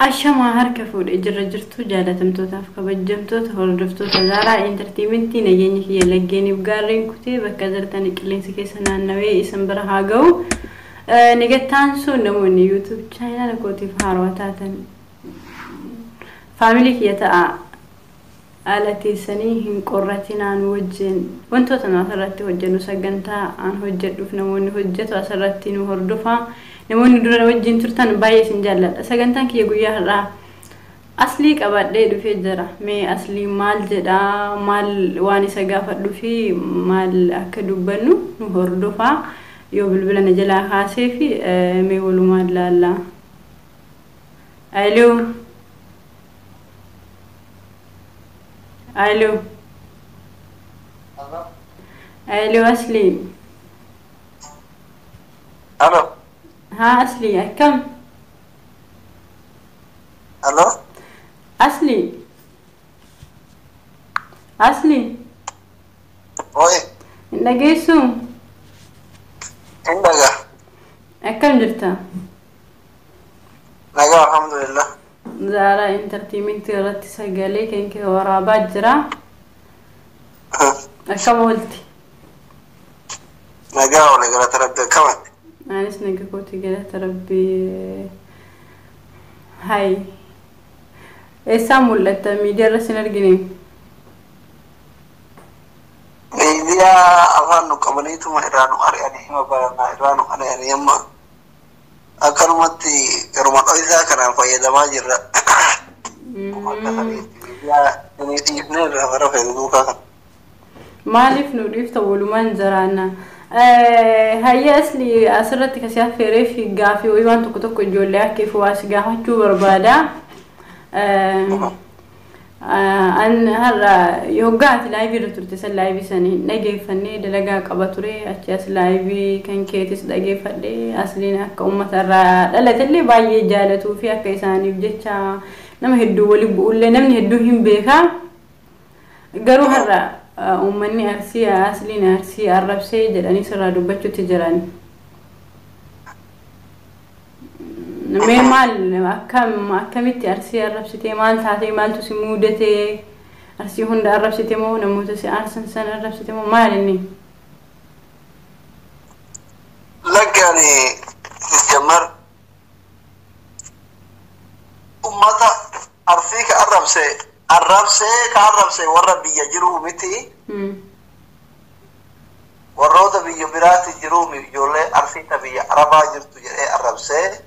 Ashamaa harka fuudhee jirra jirtu jaalatamtootaaf kabajamtoota hordoftoota Zaaraa Entertainmentii nageenya kiyya laggeeniif gaarreen kutee bakka jirtan qilleensa keessa naannawee isin bira haa ga'u. Nigattaan sun namoonni YouTube chaayinaa kootiif haarawaa taatan faamilii kiyya ta'a ala teessanii hin qorratinaan wajjin wantoota nu asirratti hojjennu sagantaa aan hojjedhuuf namoonni hojjetu asirratti nu hordofaa. Namoonni dura wajjin turtan baay'ee isin jaalladha. Sagantaan kiyya guyyaa har'aa aslii qabadhee dhufee jira. Mee aslii maal jedhaa, maal waan isa gaafadhuu fi maal akka dubbannu nu hordofaa. Yoo bilbila na jalaa kaasee fi mee walumaan laallaa. Aloo. Aloo. Aloo aslii. Aloo. Haa aslii akkam? Aloo. Aslii. Aslii. Oi. Hin dhageessuu? Hin dhagaa. Akkam jirta? Nagaa alhamdulillah. Zaaraa Entertainmentii irratti sagalee kan kee waraabaa jira. Akkam oolti? Nagaa oole galata rabbi akkamatti? Anis naga kooti galata rabbi. Hai. Eessaa mul'atta? Miidiyaa irra sin argine? Miidiyaa afaan nu qabaniituma irraa nu ari'anii hima barannaa irraa nu ari'anii amma akkanumatti garuma dho'isaa kanaan fayyadamaa jirra. Akka saniitti miidiyaa inni dhiifnee irraa bara feesbuukaa kana. Maaliif nu dhiifta walumaan jiraanna? Hayya asli asirratti kasi affeeree fi gaafii wayii waan tokko tokko ijoollee akka ifu waa si gaafachuu barbaada. An har'a yoggaa ati laayivii irra turte san laayivii sanii hin dhageeffannee dalagaa qaba ture achi as laayivii kan keetis dhageeffadhe asliin akka uummata irraa dhalatellee baay'ee jaalatuu fi akka isaaniif jecha nama hedduu waliin bu'ullee namni hedduu hin beekaa. Garuu har'a uummanni Arsii asliin Arsii arrabsee jedhanii sirraa dubbachuutti jiran. Mee maal akkamitti Arsii arrabsitee maal taatee maaltu si muudatee Arsii hunda arrabsite moo namoota si aarsan sana arrabsite moo maal inni? Lakki ani jammar ummata Arsii ka arrabse arrabsee ka arrabse warra biyya jiruu miti. Warroota biyya biraatti jiruu ijoollee Arsii ta biyya Arabaa jirtu jedhee arrabsee.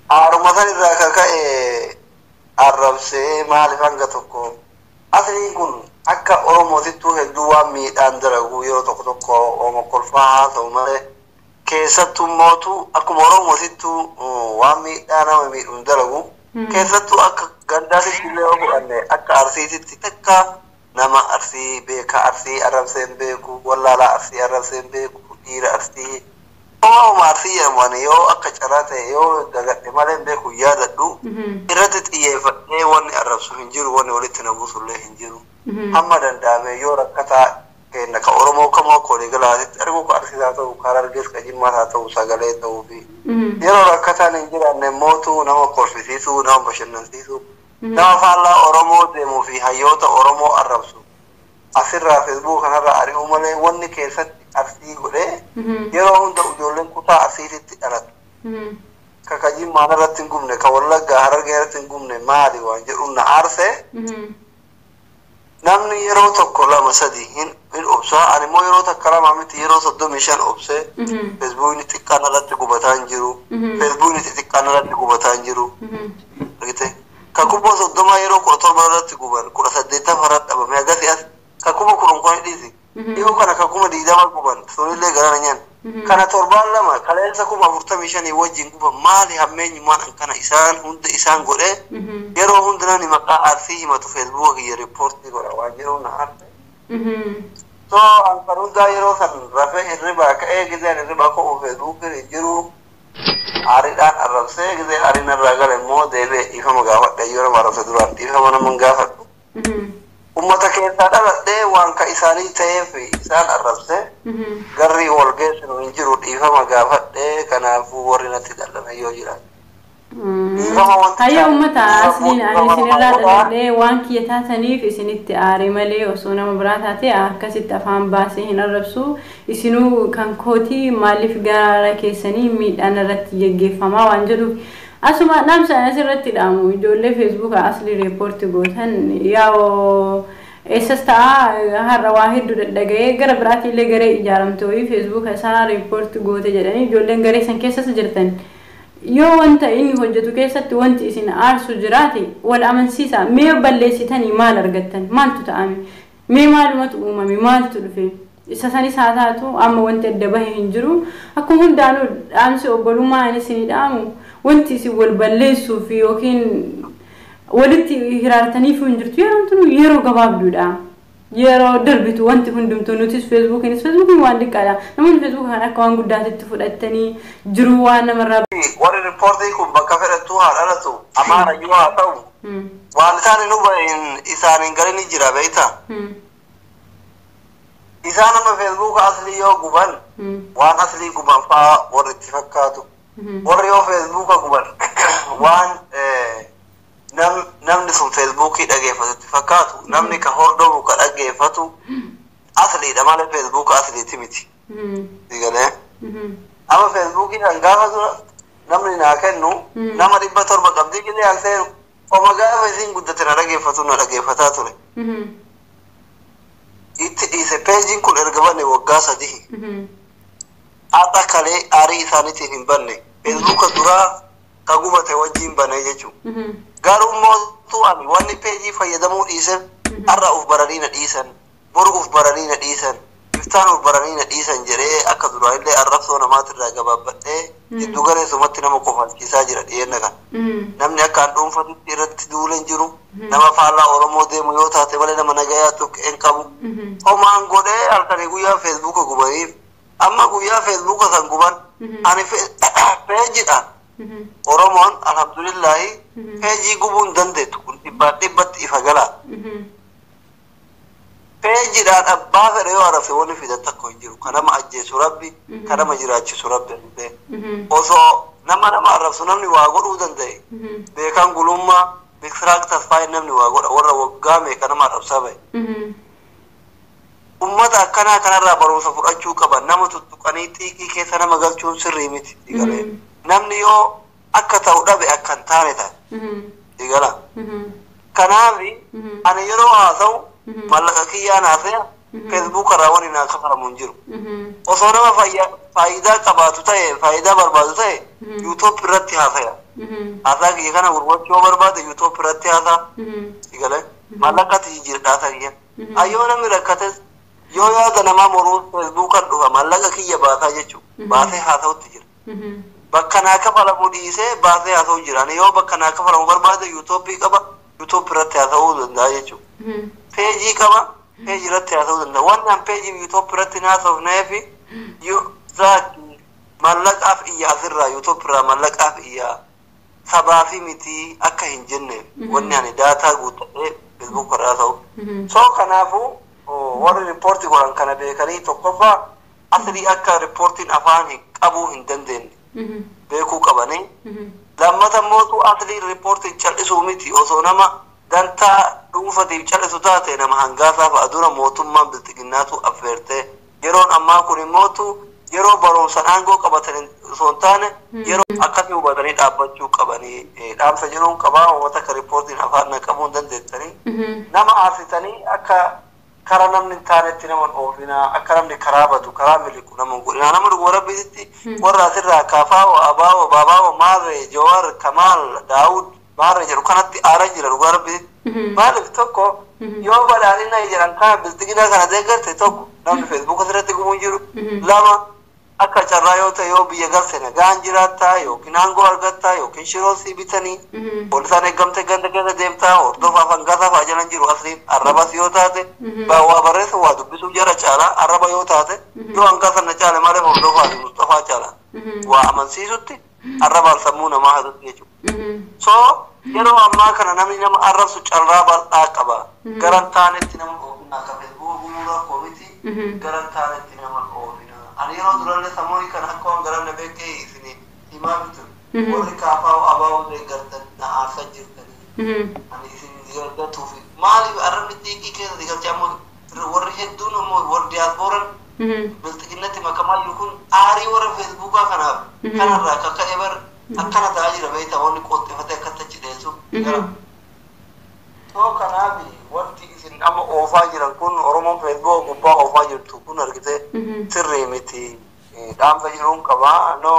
Aaruma san irraa ka ka'e arrabsee maaliif hanga tokko asliin kun akka Oromootittuu hedduu waan miidhaan dalagu yeroo tokko tokko Oromo kolfaa haa ta'u malee keessattuu mootu akkuma Oromootittuu waan miidhaa nama miidhuun dalagu keessattuu akka gandaatitti illee yoo fudhanne akka Arsiititti takka nama Arsii beeka Arsii arrabsee hin beeku wallaalaa Arsii arrabsee hin beeku dhiira Arsii Ooma Arsii jedhamu yoo akka carraa ta'e yoo dagadhe malee hin beeku yaadadhu irratti xiyyeeffadhee wanni arrabsu hin jiru wanni walitti na buusullee hin jiru. Hamma danda'ame yoo rakkataa kenna ka Oromoo kamuu akka walii galaatitti argu ka Arsiis haa ta'u ka Harargees ka Jimmaas haa ta'u sagalee ta'uu fi yeroo rakkataan hin jiraanne mootuu nama kolfisiisuu nama bashannansiisuu nama faallaa Oromoo deemuu fi hayyoota Oromoo arrabsu asirraa feesbuuk kanarraa ari'uu malee wanni keessatti Arsii godhee yeroo hunda ijoolleen kutaa Arsiititti dhalatu. Ka ka Jimmaan irratti hin gubne ka Wallaggaa Harargee irratti hin gubne maali waan jedhu na aarsee namni yeroo tokko lama sadi hin obsaa ani immoo yeroo takka lama miti yeroo 35 obsee feesbuukni xiqqaan irratti gubataa hin jiru feesbuukni xixiqqaan irratti gubataa hin jiru. Argite ka kuma 30 yeroo 17 irratti guban 18 irratti dhabame agasii as ka kuma 10 kun dhiisi. Dhiyoo kana ka kuma 20 guban sunillee garana nyaan kana torbaan lama kaleessa kuma 45 wajjin guban maali hammeenyummaan kana isaan hunda isaan godhee yeroo hunda namni maqaa Arsii himatu feesbuuka kiyya riippoortii godha waan jedhu na aarse. So an kan hundaa yeroo san rafee hirribaa ka'ee gizeen hirribaa ka'u feesbuukiin hin jiru aariidhaan arrabsee gizeen aariin irraa gale immoo deebi'ee dhiifama gaafadhe yoo nama arrabse duraan dhiifama nama hin gaafadhu. Ummata keessaa dhaladhee waan ka isaanii ta'eef isaan arrabse garri wal geessinu hin jiru dhiifama gaafadhee kanaafuu warri natti dallame yoo jiraate. Hayya uummata asliin ani isinirraa dhaladhee waan kiyya taataniif isinitti aare malee osoo nama biraa taate akkasitti afaan baasee hin arrabsu. Isinuu kan kootii maaliif gara keessanii miidhaan irratti geggeeffamaa waan jedhuuf. Asuma dhaamsa asirratti dhaamu ijoollee feesbuuka asli reepoorti gootan yaa'oo eessas ta'a har'a waa hedduu dadhaga'ee gara biraatti illee garee ijaaramte wayii feesbuuka isaa reepoorti goote jedhanii ijoolleen garee san keessas jirtan. Yoo wanta inni hojjetu keessatti wanti isin aarsu jiraate wal amansiisa. Mee balleessitanii maal argattan? Maaltu ta'ame? Mee maalumatu uumame? Maaltu dhufe? Isa sanis haa taatu amma wanti adda bahe hin jiru. Akkuma hundaanuu dhaamsi obbolummaa inni isinii dhaamu wanti isin wal balleessuuf yookiin walitti hiraartaniif hin jirtu. Yeroon tun yeroo gabaabduudha. Yeroo darbitu wanti hundumtuu nutis feesbuukiinis feesbuukiin waan xiqqaadha. Namoonni feesbuuka kan akka waan guddaatitti fudhatanii jiru waan namarraa. Warri riippoortii kun bakka fedhattuu haa dhalatu, Amaarayyuu haa ta'u, waan isaan hin hubatin isaan hin galin ni jira beektaa. Isaan amma feesbuuka aslii yoo guban waan aslii guban fa'aa warri itti fakkaatu. Warri yoo feesbuuka guban waan namni sun feesbuukii dhageeffatu itti fakkaatu, namni ka hordofu ka dhageeffatu asliidha malee feesbuuka asliiti miti. Digalee. Amma feesbuukii kan gaafa dura namni naa kennu nama 700 qabdii illee an seenu oma gaafa isiin guddate na dhageeffatu na dhageeffataa ture. Itti dhiise peejiin kun erga banne waggaa 3. Haadha kalee aarii isaaniitiin hin banne. Feesbuuka duraa ka gubate wajjin banee jechuudha. Garuu mootuu ani wanni peejii fayyadamuu dhiiseef har'a uf baranii na dhiisan, boru uf baranii na dhiisan, iftaan uf baranii na dhiisan jedhee akka duraallee arrabsoo namaatirraa gabaabbadhee giddu galeessumatti nama kofalchiisaa jira dhiyeenna kana. Namni akka an dhuunfatutti irratti duuleen jiru nama faallaa Oromoo deemu yoo taate malee nama nagayaa tokko hin qabu. Homaan godhee halkanii guyyaa feesbuuka gubaniif amma guyyaa feesbuuka san guban ani peejiidhaan Oromoon alhamdulillahi peejii gubuu hin dandeettu kun dhibbaan dhibbatti ifa galaa. Peejiidhaan abbaa fedhe yoo arrabse wanni fidan takka hin jiru. Ka nama ajjeesu rabbi, ka nama jiraachisu rabbi. Osoo nama nama arrabsu namni waa godhuu danda'e. Beekan gulummaa Bisiraaq Tasfaayee namni waa godha warra waggaa meeqa nama arrabsaa bahe. Uummata akkanaa kanarraa barumsa fudhachuu qaban nama tuttuqanii xiiqii keessa nama galchuun sirrii miti. Namni yoo akka ta'u dhabe akka hin taane ta'a. Digala. Kanaaf ani yeroo haasa'u mallaqa kiyyaan haasa'e feesbuuk irraa wani naa kafalamu hin jiru. Osoo nama faayidaa qabaatu ta'e faayidaa barbaadu ta'e yuutuub irratti haasaya. Haasaa kiyya kana gurgurachuu yoo barbaade yuutuub irratti haasaa. Digala. Mallaqatti jijjiiradha haasaa kiyya. Ayyoo namni rakkates yoo yaada namaa moruu feesbuukan dhufa mallaqa kiyya baasaa jechuudha. Baasee haasa'utti jira. Bakka naa kafalamu dhiisee baasee haasa'u jira. Ani yoo bakka naa kafalamu barbaade yuutuubii qaba yuutuub irratti haasa'uu danda'a jechuudha. Peejii qaba peejii irratti haasa'uu danda'a. Wanni an peejii yuutuub irratti haasofneef zaaki mallaqaaf iyya asirraa yuutuub irraa mallaqaaf iyya sabaa fi miti akka hin jenne wanni ani daataa guuttadhee feesbuuk irraa haasa'u. So kanaafuu warri riippoortii godhan kana beekanii tokkoffaa aslii akka riippoortiin afaan hin qabuu hin dandeenye. Beekuu qabanii. Lammata mootu aslii riippoortiin cal'isuu miti osoo nama dantaa dhuunfatiif cal'isu taate nama hangaasaa fa'a dura mootummaan bilxiginnaatu affeertee yeroon ammaa kun immootu yeroo barumsaan aangoo qabatan osoo hin taane yeroo akkasii hubatanii dhaabbachuu qabanii dhaamsa jedhuun qabaa uummata akka riippoortiin afaan na qabuu hin dandeettanii nama aarsitanii akka kara namni hin taanetti nama oofinaa akka namni karaa badu karaa miliqu nama godhinaa nama dhuguma rabbiitti warra asirraa Kaafaa'o Abaa'o Baabaa'o Maarree Jawaar Kamaal Daawud Maarree jedhu kanatti aaraa jira dhugaa rabbiitti. Maaliif tokko yoo badhaadhina jedhan kana bilxiginaa kana deeggarte tokko namni feesbuuk asirratti gubuu jiru lama akka carraa yoo ta'e yoo biyya galte nagaan jiraattaa yookiin aangoo argattaa yookiin shiroo sii bitanii poolisaan eeggamte ganda keessa deemtaa hordofaaf hangaasaa fa'aa jalan jiru asliin arrabas yoo taate waa barreessa waa dubbisuu jara caalaa arraba yoo taate yoo hangaasa na caale malee hordofaa fi Mustafaa caala waa amansiisutti arrabaan sammuu namaa hatutti jechuudha. So yeroo ammaa kana namni nama arrabsu carraa bal'aa qaba. Garan taanetti nama oofinaa ka feesbuuka gubuu rakkoo miti garan taanetti nama oofinaa. Ani yeroo durallee sammuu kana akka waan garanna beekee isin himaa bitu. Warri Kaafaa'u Abaa'u Ani isin jaallatuuf maaliif arrabni xiiqii keessa galchee ammoo warri hedduun ammoo warri diyaaspooraan bilxiginnatti makamaa jiru kun aarii warra feesbuukaa kanaaf kanarraa akka ka'e bar akkana ta'aa jira beektaa wanni qooxxifatee akkatti achi dheessu. Soo kanaaf wanti isin amma oofaa jiran kun Oromoon feesbuuka gubbaa oofaa jirtu kun argite sirrii miti dhaamsa jiruun qabaa. No,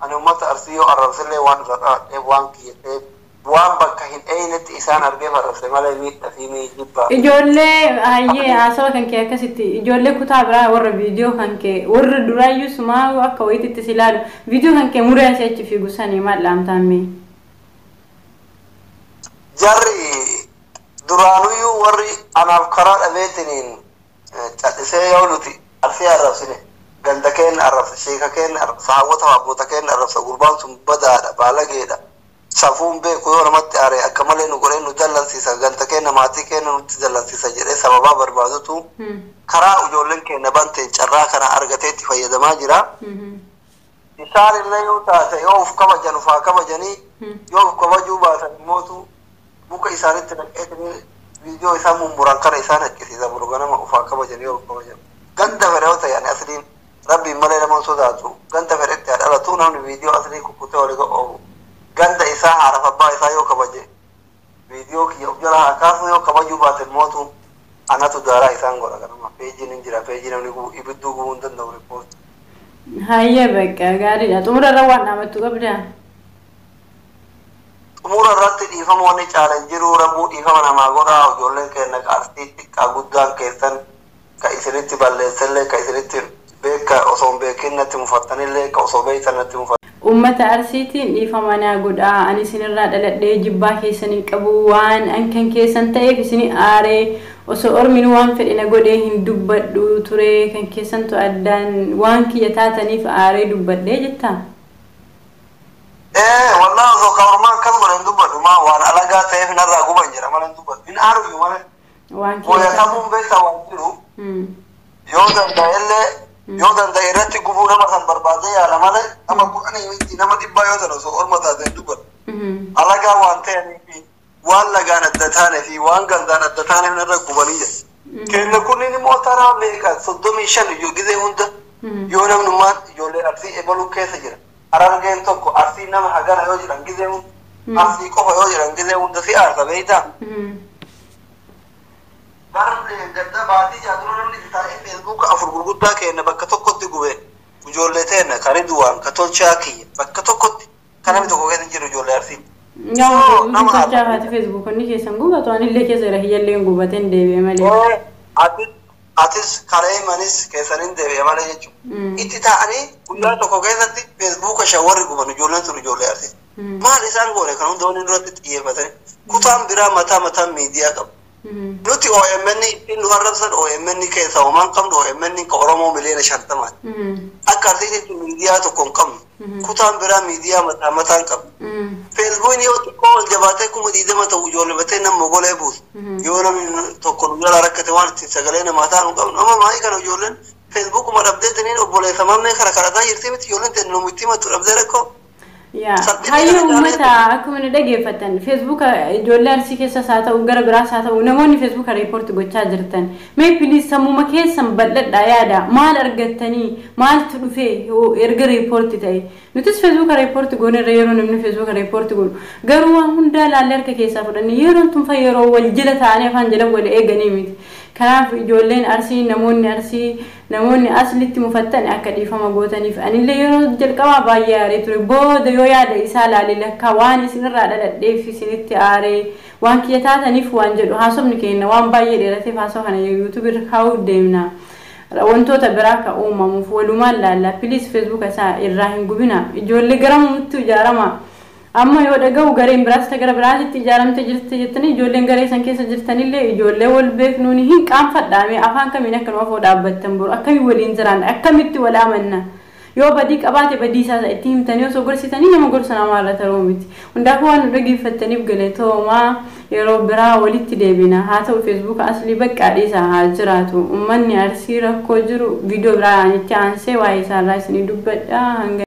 ani uummata Arsii yoo arrabsillee waan irra dhaadhee waan kiyyatee waan bakka hin eeynetti isaan argee arrabse malee miidhaa fi miijjibbaa. Ijoollee hayyee haasawa kan kee akkasitti ijoollee kutaa biraa warra viidiyoo kan kee warra duraayyuu sumaa akka wayititti si ilaalu viidiyoo kan kee muree asii achi fiigu sanii maal dhaamtaammee? Jarri duraanuyyuu warri anaaf karaa dhabeetiniin callisee yoo nuti Arsii arrabsine ganda keenya arrabsa, sheeka keenya arrabsa, hawwata abboota keenya arrabsa, gurbaan sun badaadha, baalageedha. Safuun beeku yoo namatti aare akka malee nu godhee nu dallansiisa, ganda keenya maatii keenya nutti dallansiisa jedhee sababaa barbaadutu karaa ijoolleen keenya banteen carraa kana argatee itti fayyadamaa jira. Isaan illee yoo taate yoo uf kabajan ufaa kabajanii yoo uf kabajuu baatan immootu muka isaanitti naqeetanii viidiyoo isaan mummuran kana isaan haqqisiisa buru ganama ufaa kabajan yoo uf kabajan. Ganda fedhe yoo ta'e ani asliin rabbiin malee nama hin sodaatu, ganda fedhetti haa dhalatu namni viidiyoo aslii kukkutee olii oofu. Ganda isaa haadhaaf abbaa isaa yoo kabaje viidiyoo kiyya of jala haa kaasu, yoo kabajuu baate mootu anatu daaraa isaan godha ganama. Peejiin hin jira, peejii namni ibidduu gubuu hin danda'u riippoorti. Hayyee bakka gaariidha. Xumura irra waan dhaamattu qabdaa? Xumura irratti dhiifama wanni caalan jiru rabbuu dhiifama namaa godhaa. Ijoolleen keenya Arsii xiqqaa guddaan keessan ka isinitti balleessellee ka isinitti beeka osoo hin beekin natti mufattanillee ka osoo beektan natti mufattan. Uummata Arsiitiin dhiifama naa godhaa, ani isinirraa dhaladhee jibbaa keessan hin qabu, waan an kan keessan ta'eef isini aaree osoo ormini waan fedhe na godhee hin dubbadhu ture, kan keessantu addaan waan kiyya taataniif aaree dubbadhee jettaa? Ee wallahi osoo ka ormaa akkas godhe hin dubbadhu, maa waan alagaa ta'eef narraa guban jira malee hin dubbadhu. Hin aaruyyuu malee. Waan kiyya Booyatamuun beektaa waan jiru yoo danda'ellee yoo danda'e irratti gubuu nama san barbaadee yaala malee nama 10 miti nama 100 yoo ta'an osoo orma taate hin dubbadhu. Alagaa waan ta'anii fi waan lagaan adda taane fi waan gandaan adda taaneef narra gubanii jira. Keenya kunniin immoo taraa meeqa 35 iyyuu gizee hunda yoo namnummaan ijoolleen Arsii ebaluu keessa jira. Harargeen tokko Arsii nama hagana yoo jedhan gizee hunda Arsii qofa yoo jedhan gizee hunda si aarsa beektaa. Barri gadda baatii jaatuma namni taa'ee feesbuuka 4 gurguddaa keenya bakka tokkotti gube ijoollee teenya ka Ridwaan ka Tolchaa kiyya bakka tokkotti kan namni tokko keessa jiru ijoollee Arsii. Yaa nama tolchaa haati feesbuukonni keessan gubatu anillee keessa jira hiyyallee gubateen deebi'e malee. Atis karee manis keessaniin deebi'e malee jechuudha. Itti taa'anii guyyaa tokko keessatti feesbuuka 5 warri guban ijoolleen sun ijoollee Arsii. Maal isaan goone kan hunda waliin duratti xiyyeeffatanii kutaan biraa mataa mataa miidiyaa qabu. Nuti OMN ittiin nu arrabsan OMN keessa homaa hin qabnu, OMN ka Oromoo miliyoona 50ti. Akka Arsiititti miidiyaa tokko hin qabnu. Kutaan biraa miidiyaa mataa mataan qabu. Feesbuukni yoo xiqqoo ol jabaatee 20,000 ta'u ijoollee batee nama golee buusu. Yoo namni tokko nu jalaa rakkate waan ittiin sagalee namaa ta'an hin qabnu. Amma maayii kana ijoolleen feesbuukuma dhabdee tiniin obboleessa mammee kana kadhataa jirti miti ijoolleen ta'e nu itti himattu dhabdee rakkoo. Yaa hayyuu uummata akkuma nu dhageeffatan feesbuuka ijoollee Arsii keessas haa ta'u gara biraas haa ta'u namoonni feesbuuka riipoorti gochaa jirtan mee piliis sammuma keessan bal'adhaa yaada, maal argattanii maaltu dhufee erga riipoorti ta'e? Nutis feesbuuka riipoorti goonerra yeroo namni feesbuuka riipoorti godhu garuu waan hundaa laallee harka keessaa fudhanne yeroon tunfa yeroo wal jala ta'anii afaan jala wal eeganii miti. Kanaaf ijoolleen Arsii namoonni Arsii namoonni aslitti mufattan akka dhiifama gootaniif anillee yeroo jalqabaa baay'ee aaree ture, booda yoo yaada isaa laale lakkaa waan isinirraa dhaladheef isinitti aaree waan kiyya taataniif waan jedhu haasofni keenya waan baay'ee dheerateef haasawa kana yuutuub irra kaa'uu deemna. Wantoota biraa akka uumamuuf walumaan laalla piliis feesbuuka isaa irraa hin gubina, ijoollee garamutti ijaarama. Amma yoo dhaga'u gareen biraas gara biraatitti ijaaramte jirti jettanii ijoolleen garee san keessa jirtanillee ijoollee wal beeknuun hin qaanfadhaame afaan kamiin akka nu afoo dhaabbattan boru akkamiin waliin jiraan akkamitti wal amanna. Yoo badii qabaate badii isaa itti himtanii osoo gorsitanii nama gorsa namaarra taruu miti. Hundaafuu waan nu dhageeffattaniif galatoomaa, yeroo biraa walitti deebina. Haa ta'u feesbuuka aslii bakka dhiisaa haa jiraatu. Uummanni Arsii rakkoo jiru viidiyoo biraa itti aansee waa'ee isaarraa isinii dubbadha. Hanga